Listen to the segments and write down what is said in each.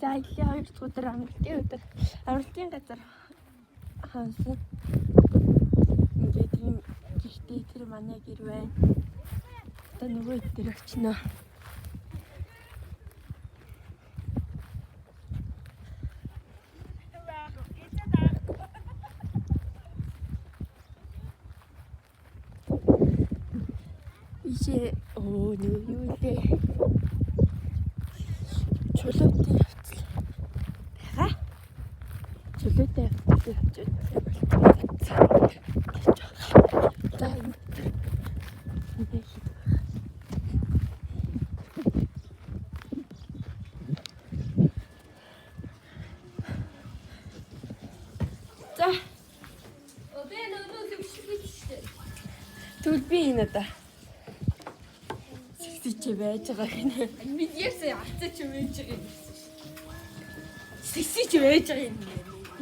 За аяллаа хоёр дахь өдөр амралтын өдөр. Амралтын газар хансан. Ингээд ийм гэртээ тэр манай гэр байна. Одоо нөгөө хэд дээр очино. Ийшээ өө нөгөө юу лээ. Чулуутай явцал байгаа. Чулуутай явцал явж байна. За энэ энэ хит. За Би нөгөө хөвшлөг шүү дээ. тэгвэл би энэ одоо сэгсэж байж байгаа гинэ. Би ярьсан алцаа чи байж байгаа юм гэсэн шүү дээ. Сэгсэж байж байгаа юм.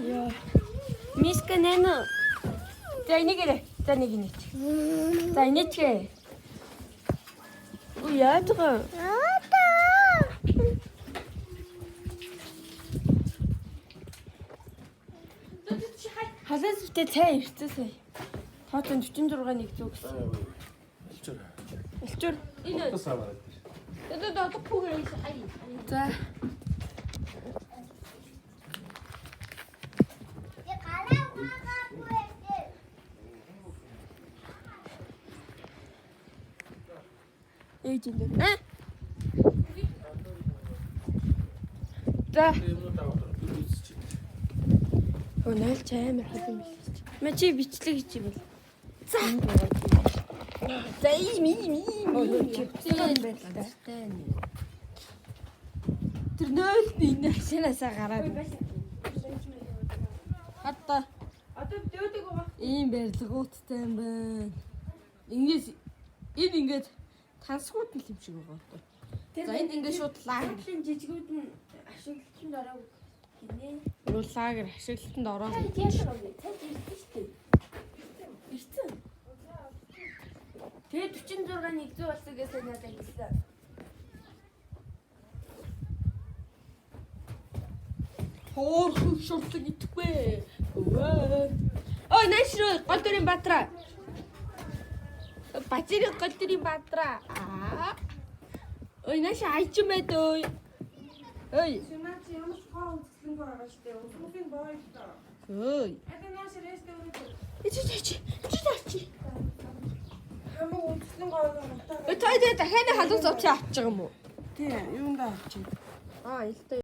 Йоо. Миска нэнэ. За энийгэрэ. За нэг инээч. За инээчгээ. Үу яаж байгаа юм? Халаас битээ цай ирсэн сая. Тооцоо 46 нэг зүг гэсэн. Элчүр. Элчүр. Энэ Тас аваад. одоо додохгүй гэж хай. За. Ээж энэ дээр. Аа. За. Юмнууд аваад үзчих. Өө нойл чи амар хол юм билээ чи. Мэ чи бичлэг хийж юм бэл. За. За ийм ийм ийм. Өө чи юм байна л да. Тэр нөөлт нь энэ машинаасаа гараад. Хатта Одоо дөөдөг байгаа. ийм барилгуудтай юм байна. Ингээс энэ ингээд тансгууд нь юм шиг байгаа одоо. За энд ингээд шууд лагер. Тэлийн жижигүүд нь ашиглалтанд ороогүй гинэ. Юу лагер ашиглалтанд ороо. Та яаж байгаа вэ? Цай ирсэн шүү дээ. Ирсэн. Тэгээ 46 нэг зүй болсон гэсэн надад хэлсэн. Хоорхон шурлаг идэхгүй. Өвөө. Ой, нааш руу гол дүрийн Баатраа. Бажирын гол дүрийн Баатраа. Аа. Ой, нааш айчин байд ой. Ой. Чи наа чи ямар ч хоо үзэсгэлэнгүй байгаа шүү дээ. Үзэсгэлэнгүй боо л доо. Ой. Одоо нааш рээстэй өрөөд Чи чи чи чи чи. хамаг үзэсгэлэнгүй байгаа юм Ой, та дахиад халуун зовч авчих юм уу? Тий, юундаа авчих. Аа, илтэй.